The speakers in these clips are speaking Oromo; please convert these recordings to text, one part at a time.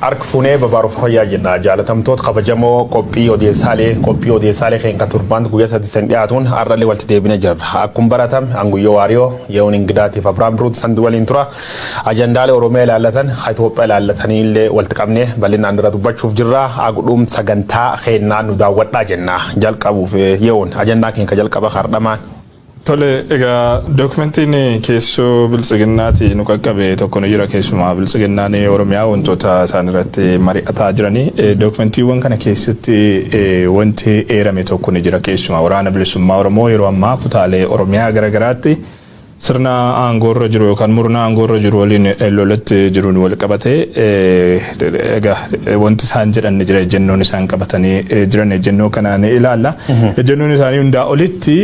Harka fuunee babaaruuf fayyaa jenna. Jaalatamtoota kabajamoo qophii odeessaalee keenya torbaan guyyaa sadiisan dhiyaatuun har'allee walitti deebinee jirra. Akkuma baratame Anguyyoo Waariyoo yeroon Ingidaatiif Abiraam Biruut sandu waliin tura. Ajandaalee Oromiyaa ilaallatan, Itoophiyaa ilaallatanii illee walitti qabnee bal'inaan irra dubbachuuf jirra. Agudhuum sagantaa keenyaa nu daawwadhaa jenna. Jalqabuuf yeroon ajandaa keenya jalqaba hardhamaan. Tole, egaa dookumentiin keessoo Biltsiginnaati nu qaqqabe tokko nu jira. Keessumaa Biltsiginnaan Oromiyaa wantoota isaan irratti mari'ataa jiranii dookumentiiwwan kana keessatti wanti eerame tokko ni jira. Keessumaa Waraana Bilisummaa Oromoo yeroo ammaa kutaalee Oromiyaa garaagaraatti sirna aangoorra jiru yookaan murna aangoorra jiru waliin lolatti jiruun wal qabatee, egaa wanti isaan jedhan ni jira. Ejjennoon isaan qabatanii jiran, ejjennoo kana ni ilaalla. Ejjennoon isaanii hundaa olitti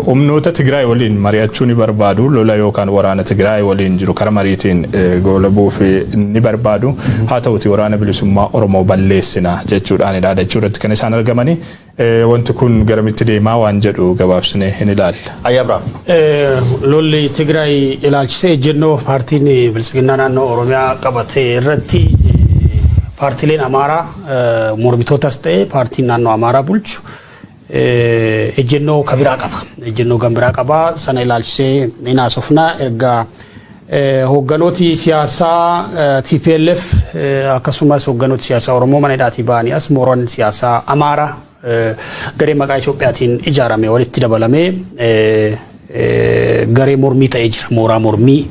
humnoota Tigraay waliin mari'achuu ni barbaadu. Lola yookaan waraana Tigraay waliin jiru karaa mariitiin goolabuuf ni barbaadu. Haa ta'uti, Waraana Bilisummaa Oromoo balleessina jechuudhaan dhaadachuu irratti kan isaan argamanii. Wanti kun garamitti deemaa waan jedhu gabaabsinee hin ilaalla. Ayyaa Abiraam. Lolli Tigraay ilaalchisee ejjennoo paartiin Biltsiginnaa naannoo Oromiyaa qabate irratti paartiileen Amaaraa mormitootas ta'e paartiin naannoo Amaaraa bulchu ejjennoo kabiraa qaba. Ejjennoo gambiraa qaba. Sana ilaalchisee hin haasofna. Erga hoogganooti siyaasaa TPLF akkasumas hoogganooti siyaasaa Oromoo mana hidhaatii ba'anii as, mooraan siyaasaa Amaaraa garee maqaa Itoophiyaatiin ijaarame walitti dabalamee garee mormii ta'ee jira. Mooraa mormii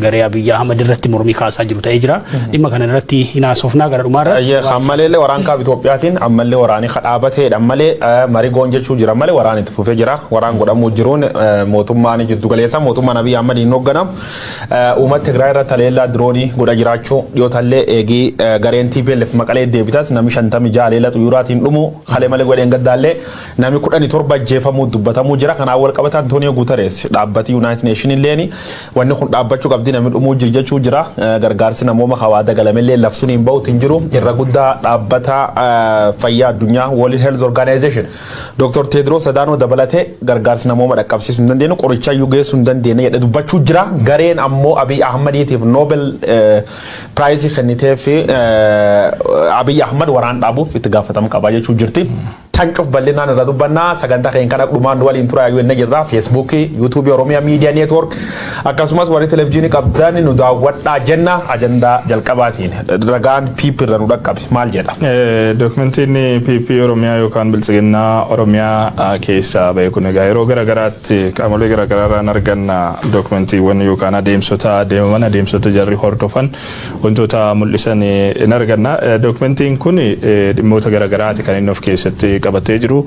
garee Abiyyi Ahmad irratti mormii kaasaa jiru ta'ee jira. Dhimma kana irratti hin haasofnaa gara dhumaa irratti. Ammallee waraan kaaba Itoophiyaatiin ammallee waraanii dhaabateedha malee, marii goon jechuu jira malee, waraan itti fufee jira. Waraan godhamuu jiruun mootummaan jiddu galeessa mootummaan Abiyyi Ahmad hin hoogganamu uummata Tigraay irratti haleellaa diroonii godha jiraachuu dhiyootallee eegii gareen TPLF Maqalee deebitas namni 56 haleellaa xuyyooraatiin dhumu halee malee godheen gaddaallee namni 17 ajjeefamuu dubbatamuu jira. Kanaan wal qabata Antonio Guterres, dhaabbati United Nation illeen wanni kun dhaabbachuu qabdi, namni dhumuu jiru jechuu jira. Gargaarsi namooma hawaa dagalamellee labsuun hin bahuutu hin jiru. Irra guddaa dhaabbata fayyaa addunyaa, World Health Organization, Dr. Tedros Adhanom dabalatee gargaarsi namooma dhaqqabsiisuu hin dandeenyu, qoricha iyyuu geessuu hin dandeenye jedhe dubbachuu jira. Gareen ammoo Abiy Ahmadiitiif Nobel Prize kennitee fi Abiy Ahmad waraan dhaabuuf itti gaafatama qabaa jechuu jirti. Tan cuf bal'inaan irra dubbannaa. Sagantaa keenya kana dhumaan waliin tura yoo inni jirra. Feesbuukii, Yuutuubii Oromiyaa Miidiyaa Neetwoork akkasumas warri televizyiinii qabdan nu daawwadhaa jenna. Ajandaa jalqabaatiin ragaan PP irra nu dhaqqabe maal jedha? Dookumentiin PP Oromiyaa yookaan Biltsiginnaa Oromiyaa keessaa ba'e kun, egaa yeroo garaagaraatti qaamolee garaagaraa irraan arganna dookumentiiwwan yookaan adeemsota adeemaman, adeemsota jarri hordofan wantoota mul'isan in arganna. Dookumentiin kun dhimmoota garaagaraati kan inni of keessatti qabatee jiru.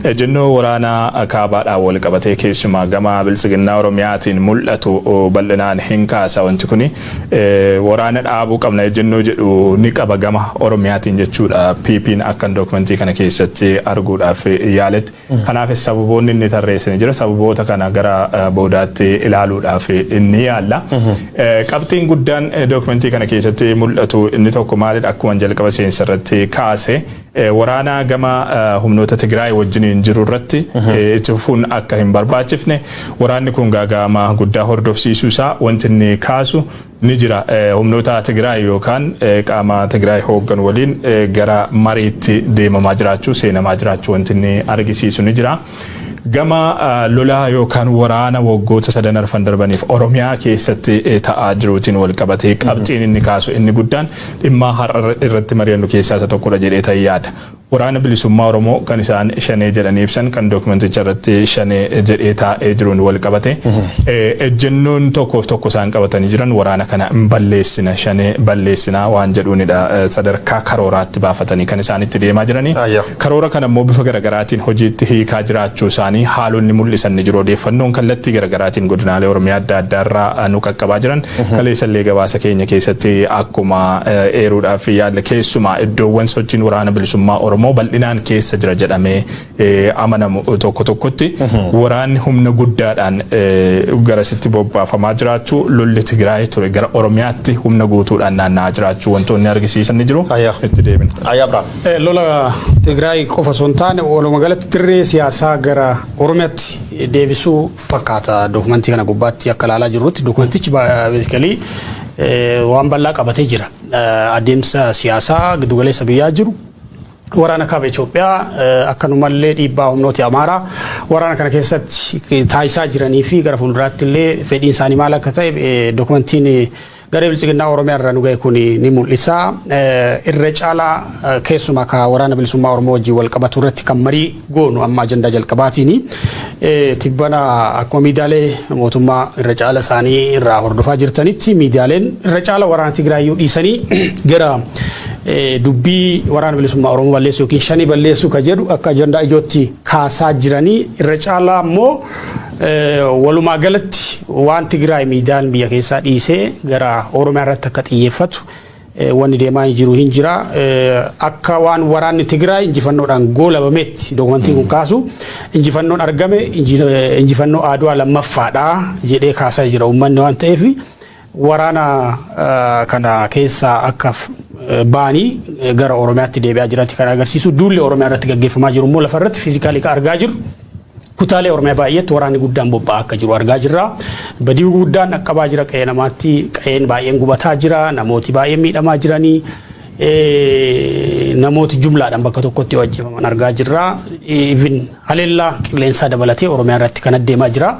Ejjennoo waraanaa kaabaadhaan wal qabatee keessumaa gama Biltsiginnaa Oromiyaatiin mul'atu bal'inaan hin kaasa wanti kuni. Waraana dhaabuu qabna ejjennoo jedhu ni qaba gama Oromiyaatiin jechuudha. PP'n akkan dookumentii kana keessatti arguudhaaf yaaletti. Kanaafis sababoonni inni tarreessanii jira. Sababoota kana gara boodaatti ilaaluudhaaf inni yaalla. Qabxiin guddaan dookumentii kana keessatti mul'atu inni tokko maalidha? Akkuma jalqaba seensa irratti kaase, waraana gama humnoota Tigraay wajjiniin jiru irratti itti fufuun akka hin barbaachifne, waraanni kun gaaga'ama guddaa hordofsiisuu isaa wanti inni kaasu ni jira. Humnoota Tigraay yookaan qaama Tigraay hoogganu waliin gara mariitti deemamaa jiraachuu, seenamaa jiraachuu wanti inni argisiisu ni jira. Gama lola yookaan waraana waggoota sadan arfan darbaniif Oromiyaa keessatti ta'aa jiruutiin wal qabatee qabxiin inni kaasu inni guddaan dhimma har'a irratti mari'annu keessaa isa tokkodha jedhee ta'e yaada. Waraana Bilisummaa Oromoo kan isaan Shanee jedhanii ibsan, kan dookumenticha irratti Shanee jedhee taa'ee jiruun wal qabate, ejjennoon tokkoof tokko isaan qabatanii jiran waraana kana hin balleessina, Shanee balleessina waan jedhuunidha sadarkaa karooraatti baafatanii kan isaan itti deemaa jiranii. Karoora kana immoo bifa garaagaraatiin hojiitti hiikaa jiraachuu isaanii haalonni mul'isan ni jiru. Odeeffannoon kallattii garaagaraatiin godinaalee Oromiyaa adda addaa irraa nu qaqqabaa jiran, kaleessallee gabaasa keenya keessatti akkuma eeruudhaaf yaadne, keessumaa iddoowwan sochiin Waraana Bilisummaa Oromoo bal'inaan keessa jira jedhamee amanamu tokko tokkotti waraanni humna guddaadhaan garasitti bobbaafamaa jiraachuu, lolli Tigraay ture gara Oromiyaatti humna guutuudhaan naanna'aa jiraachuu wantoonni argisiisan ni jiru. Itti deebina. Ayyaa biraa. Lola Tigraay qofa osoo hin taane, walumaa galatti dirree siyaasaa gara Oromiyaatti deebisuu fakkaata dookumentii kana gubbaatti akka ilaalaa jirrutti. Dookumentichi basically Waan bal'aa qabatee jira. Adeemsa siyaasaa giddugaleessa biyyaa jiru, waraana kaaba Itoophiyaa, akkanumallee dhiibbaa humnooti Amaaraa waraana kana keessatti taasisaa jiranii fi gara fuulduraatti illee fedhiin isaanii maal akka ta'e dokumentiin garee Biltsiginnaa Oromiyaa irraa nu ga'e kun ni mul'isa. Irra caalaa keessumaa ka waraana bilisummaa Oromoo wajjin wal qabatu irratti kan marii goonu amma ajandaa jalqabaatiini. Tibbana akkuma miidiyaalee mootummaa irra caala isaanii irraa hordofaa jirtanitti, miidiyaaleen irra caala waraana Tigraayyuu dhiisanii gara dubbii waraana bilisummaa Oromoo balleessuu yookiin shanii balleessuu ka jedhu akka ajandaa ijootti kaasaa jiranii. Irra caalaa immoo walumaa galatti waan Tigraay miidiyaan biyya keessaa dhiisee gara Oromiyaa irratti akka xiyyeeffatu wanni deemaa jiru hin jira. Akka waan waraanni Tigraay injifannoodhaan goolabametti dokumentiin kun kaasu, injifannoon argame injifannoo Aduwaa lammaffaadha jedhee kaasaa jira uummanni waan ta'eef, waraana kana keessaa akka ba'anii gara Oromiyaatti deebi'aa jiranti kan agarsiisu. Duulli Oromiyaa irratti gaggeeffamaa jiru immoo lafa irratti physically kan argaa jiru. Kutaalee Oromiyaa baay'eetti waraanni guddaan bobba'aa akka jiru argaa jirra. Badii guddaan dhaqqabaa jira qe'ee namaatti, qe'een baay'een gubataa jira, namooti baay'een miidhamaa jiranii, namooti jumlaadhaan bakka tokkotti yoo ajjeefaman argaa jirra. Even haleellaa qilleensaa dabalatee Oromiyaa irratti kan adeemaa jira.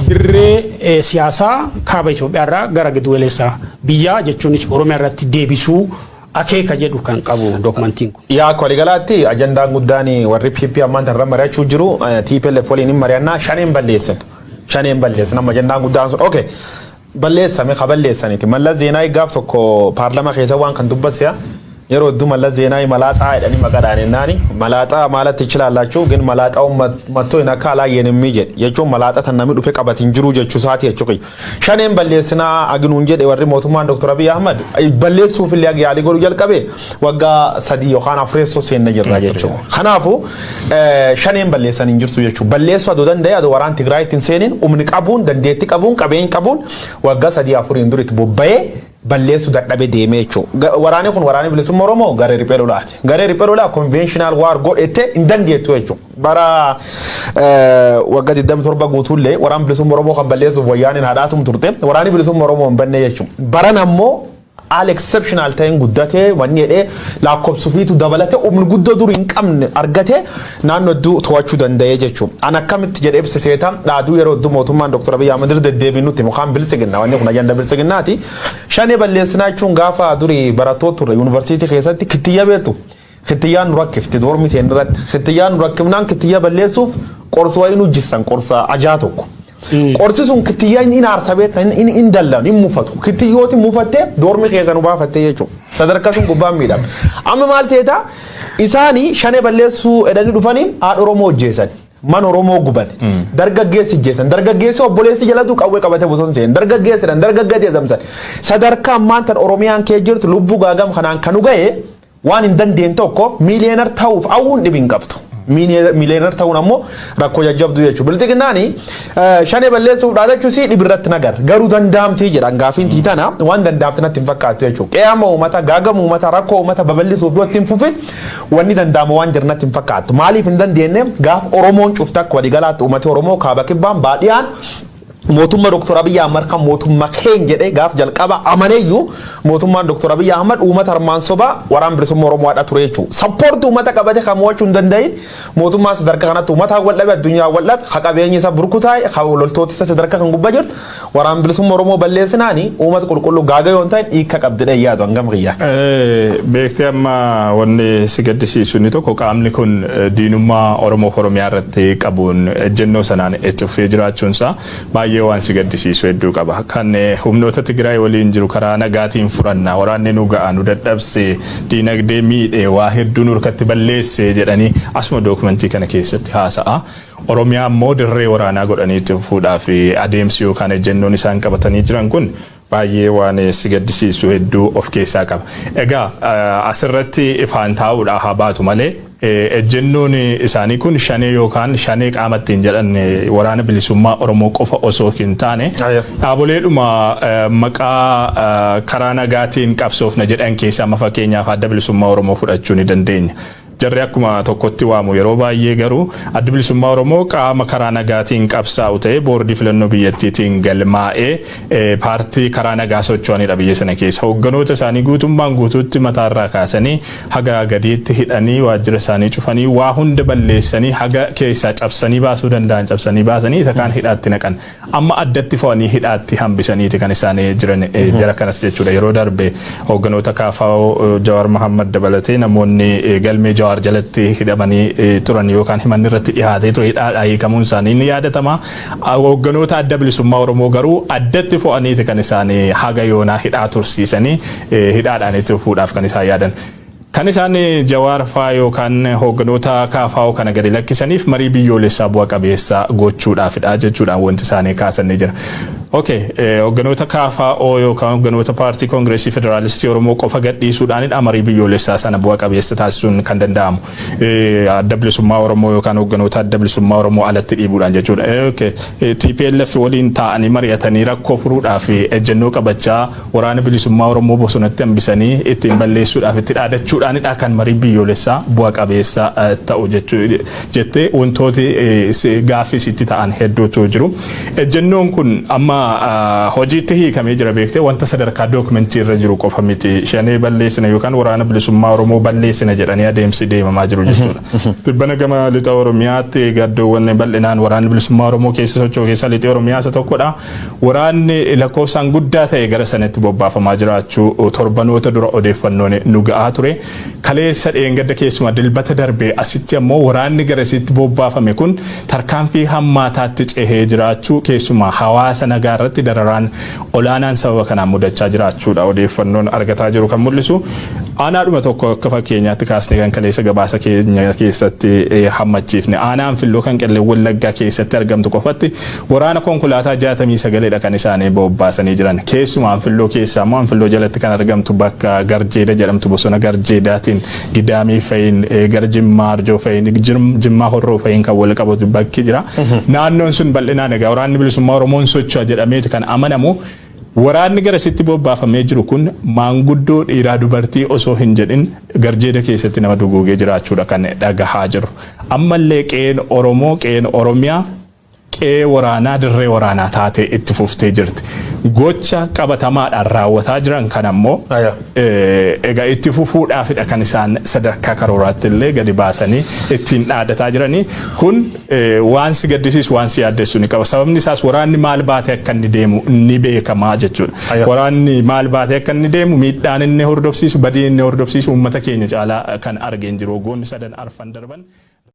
Dirree siyaasaa kaaba Itoophiyaa irraa gara giddugaleessa biyyaa, jechuunis Oromiyaa irratti deebisuu akeeka jedhu kan qabu dokumentiin kun. Yaa, akka waliigalaatti ajandaan guddaan warri PP ammaan tanarra mari'achuu jiru TPLF waliin hin mari'annaa, shaneen balleessan. Shaneen balleessan amma ajandaan guddaan sun. Okay. Balleessame ka balleessaniiti. Mallas Zeenaayi gaaf tokko paarlama keessa waan kan dubbatse, yeroo hedduu Mallas Zeenaayi malaaxaa jedhanii maqaadhaan jennaani, malaaxaa maalatti ichilaallachuu gin malaaxaa mattoo hin akka alaa yeenemmii jedhe jechuun malaaxa tan namni dhufe qabatin jiru jechuu isaati jechuu. Shaneen balleessinaa aginuun jedhe warri mootummaan Dr. Abiy Ahmad balleessuuf illee yaalii godhuu jalqabe waggaa 3 yookaan afreessoo seenna jirra jechuudha. Kanaafuu shaneen balleessan hin jirtu jechuudha. Balleessuu aduu danda'e, aduu waraan Tigraay ittiin seenin, humni qabuun, dandeettii qabuun, qabeenya qabuun waggaa 3 afuriin duritti bobba'ee balleessuu dadhabe deemee jechuudha. Waraanni kun waraanni bilisummaa Oromoo garee riphee lolaati. Garee riphee lolaa conventional war godhette hin dandeettu jechuudha. Bara waggaa 27 guutuullee waraan bilisummaa Oromoo kan balleessuuf wayyaaniin haadhaatum turte. Waraanni bilisummaa Oromoo hin banne jechuudha. Baran ammoo haala exceptional ta'een guddatee, wanni jedhee lakkoofsuufiitu dabalatee, humni guddoo dur hin qabne argatee naannoo hedduu to'achuu danda'ee jechuudha. An akkamitti jedhee ibsa seeta dhaaduu yeroo hedduu mootummaan Dr. Abiy Ahmed irra deddeebiin nutti mukaan biltsiginna, wanni kun ajanda biltsiginnaati. Shanee balleessinaa jechuun gaafa durii barattoota turre yuunivarsiitii keessatti kittiyya beektu. Kittiyyaan nu rakkifti dormii seen irratti. Kittiyyaan nu rakkifnaan kittiyya balleessuuf qorsa wayii nu jissan, qorsa ajaa tokko. Qorsi sun kittiyyaa inni aarsa beekta, inni hin dallan, hin mufatu. Kitiyyooti mufattee dormii keessa nu baafattee jechuudha. Sadarkaa sun gubbaan miidhama. Amma maal seeta, isaanii shanee balleessuu edhanii dhufanii haadha Oromoo hojjeessan. Mana Oromoo guban. Dargaggeessi ijjeessan. Dargaggeessi obboleessi jalatu qawwee qabate bosona seen. Dargaggeessi dargaggeessi adamsan. Sadarkaa ammaan tan Oromiyaan kee jirtu lubbuu gaagam kanaan kanu ga'e waan hin dandeenye tokko millionaire ta'uuf hawwuun dhibi hin qabdu. Millionaire ta'uun ammoo rakkoo jajjabduu jechuudha. Bilxiginnaani shanee balleessuuf dhaadachuus dhibi irratti nagar. Garuu danda'amtii jedhan gaafiin tiitana waan danda'amti natti hin fakkaattu jechuudha. Qe'ama uummata, gaagama uummata, rakkoo uummata babal'isuuf yoo ittiin fufin wanni danda'amu waan jiru natti hin fakkaattu. Maaliif hin dandeenye? Gaaf Oromoon cufte akka waliigalaatti uummati Oromoo kaaba kibbaan baadhiyaan mootummaa Dr. Abiy Ahmad kan mootummaa keenya jedhee gaaf jalqaba amaneeyyuu, mootummaan Dr. Abiy Ahmad uummata armaan sobaa waraan bilisummaa Oromoo haadha ture jechuudha. Support uummata qabate kan mo'achuu hin danda'in mootummaan sadarkaa kanatti uummata wal dhabe, addunyaa wal dhabe, ka qabeenyi isa burkutaa'e, ka loltoota isa sadarkaa kan gubbaa jirtu waraan bilisummaa Oromoo balleessinaani uummata qulqulluu gaaga yoo hin ta'in hiika qabdidha yaadu hangam kiyyaa. Beektee, amma wanni si gaddisiisu inni tokko qaamni kun diinummaa Oromoo Oromiyaa irratti qabuun ejjennoo sanaan itti fufee jiraachuunsaa baay'ee waan si gaddisiisu hedduu qaba. Kan humnoota Tigraay waliin jiru karaa nagaatiin furanna, waraanni nu ga'a, nu dadhabse, diinagdee miidhe, waa hedduu nu harkatti balleesse jedhanii asuma dookumentii kana keessatti haasa'a. Oromiyaa immoo dirree waraanaa godhanii itti fufuudhaaf adeemsi yookaan ejjennoon isaan qabatanii jiran kun baay'ee waan si gaddisiisu hedduu of keessaa qaba. Egaa asirratti ifaan taa'uudha haa baatu malee, ejjennoon isaanii kun shanee yookaan shanee qaama ittiin jedhan waraana bilisummaa Oromoo qofa osoo hin taane, dhaaboleedhuma maqaa karaa nagaatiin qabsoofna jedhan keessaa amma fakkeenyaaf Adda Bilisummaa Oromoo fudhachuu ni dandeenya. Jarri akkuma tokkotti waamu. Yeroo baay'ee garuu Addi Bilisummaa Oromoo qaama karaa nagaatiin qabsaa'u ta'ee, boordii filannoo biyyattiitiin galmaa'ee, paartii karaa nagaa socho'anidha biyya sana keessa. Hoogganoota isaanii guutummaan guutuutti mataarraa kaasanii haga gadiitti hidhanii, waajjira isaanii cufanii, waa hunda balleessanii, haga keessaa cabsanii baasuu danda'an cabsanii baasanii, isa kaan hidhaatti naqan. Amma addatti fo'anii hidhaatti hambisaniiti kan isaan jiran jara kanas jechuudha. Yeroo darbe hoogganoota KFO Jawaar Mahammad dabalatee namoonni galmee Jawaar jalatti hidhamanii turan yookaan himanni irratti dhiyaatee ture hidhaadhaa hiikamuun isaanii ni yaadatama. Hoogganoota Adda Bilisummaa Oromoo garuu addatti fo'aniiti kan isaan haga yoonaa hidhaa tursiisanii hidhaadhaan itti fuudhaaf kan isaan yaadan. Kan isaan Jawaar faa yookaan hoogganoota KFO kana gadi lakkisaniif marii biyyoolessaa bu'a qabeessa gochuudhaafidha jechuudhaan wanti isaanii kaasanii jira. Okay, hoogganoota KFO yookaan hoogganoota Paartii Koongireesii Federaalistii Oromoo qofa gadhiisuudhaanidha marii biyyoolessaa sana bu'a qabeessa taasisuun kan danda'amu. Adda Bilisummaa Oromoo yookaan hoogganoota Adda Bilisummaa Oromoo alatti dhiibuudhaan jechuudha. Okay, TPLF waliin taa'anii mari'atanii rakkoo furuudhaaf ejjennoo qabachaa, Waraana Bilisummaa Oromoo bosonatti hambisanii ittiin balleessuudhaaf itti dhaadachuudhaanidha kan marii biyyoolessaa bu'a qabeessa ta'u jettee wantooti gaaffii sitti ta'an hedduutu jiru. Ejjennoon kun amma hojiitti hiikamee jira beektee, wanta sadarkaa dookumentii irra jiru qofa miti. Shanee balleessina yookaan Waraana Bilisummaa Oromoo balleessina jedhanii adeemsi deemamaa jiru jechuudha. Tibbana gama lixa Oromiyaatti gaddoowwan bal'inaan Waraanni Bilisummaa Oromoo keessa socho'u keessaa lixi Oromiyaa isa tokkodha. Waraanni lakkoofsaan guddaa ta'e gara sanatti bobbaafamaa jiraachuu torbanoota dura odeeffannoon nu ga'aa ture. Kaleessa dheengadda, keessumaa Dilbata darbee asitti ammoo waraanni garasitti bobbaafame kun tarkaanfii hammaataatti cehee jiraachuu, keessumaa hawaasa nagaa irratti dararaan olaanaan sababa kanaan mudachaa jiraachuudha odeeffannoon argataa jiru kan mul'isu. Aanaadhuma tokko akka fakkeenyaatti kaasnee kan kaleessa gabaasa keenya keessatti hammachiifne, aanaa Anfilloo kan Qellem Wallaggaa keessatti argamtu qofatti waraana konkolaataa 69dha kan isaanii bobbaasanii jiran. Keessumaa Anfilloo keessaa immoo Anfilloo jalatti kan argamtu bakka Garjeeda jedhamtu, bosona Garjeedaatiin Gidaamii fa'iin gara Jimmaa Arjoo fa'iin, Jimmaa Horroo fa'iin kan wal qabatu bakki jira. Naannoon sun bal'inaan egaa Waraanni Bilisummaa Oromoon socho'a jedhameeti kan amanamu. Waraanni garasitti bobbaafamee jiru kun maanguddoo, dhiiraa dubartii osoo hin jedhin Garjeeda keessatti nama duguugee jiraachuudha kan dhagahaa jiru. Ammallee qe'een Oromoo, qe'een Oromiyaa qe'ee waraanaa, dirree waraanaa taatee itti fuftee jirti. Gocha qabatamaadhaan raawwataa jiran kan ammoo egaa itti fufuudhaafidha kan isaan sadarkaa karooraatti illee gadi baasanii ittiin dhaadataa jiranii. Kun waan si gaddisiisu, waan si yaaddessu ni qaba. Sababni isaas waraanni maal baatee akka inni deemu ni beekamaa jechuudha. Waraanni maal baatee akka inni deemu, miidhaan inni hordofsiisu, badii inni hordofsiisu uummata keenya caalaa kan argeen jiru waggoonni sadan arfan darban.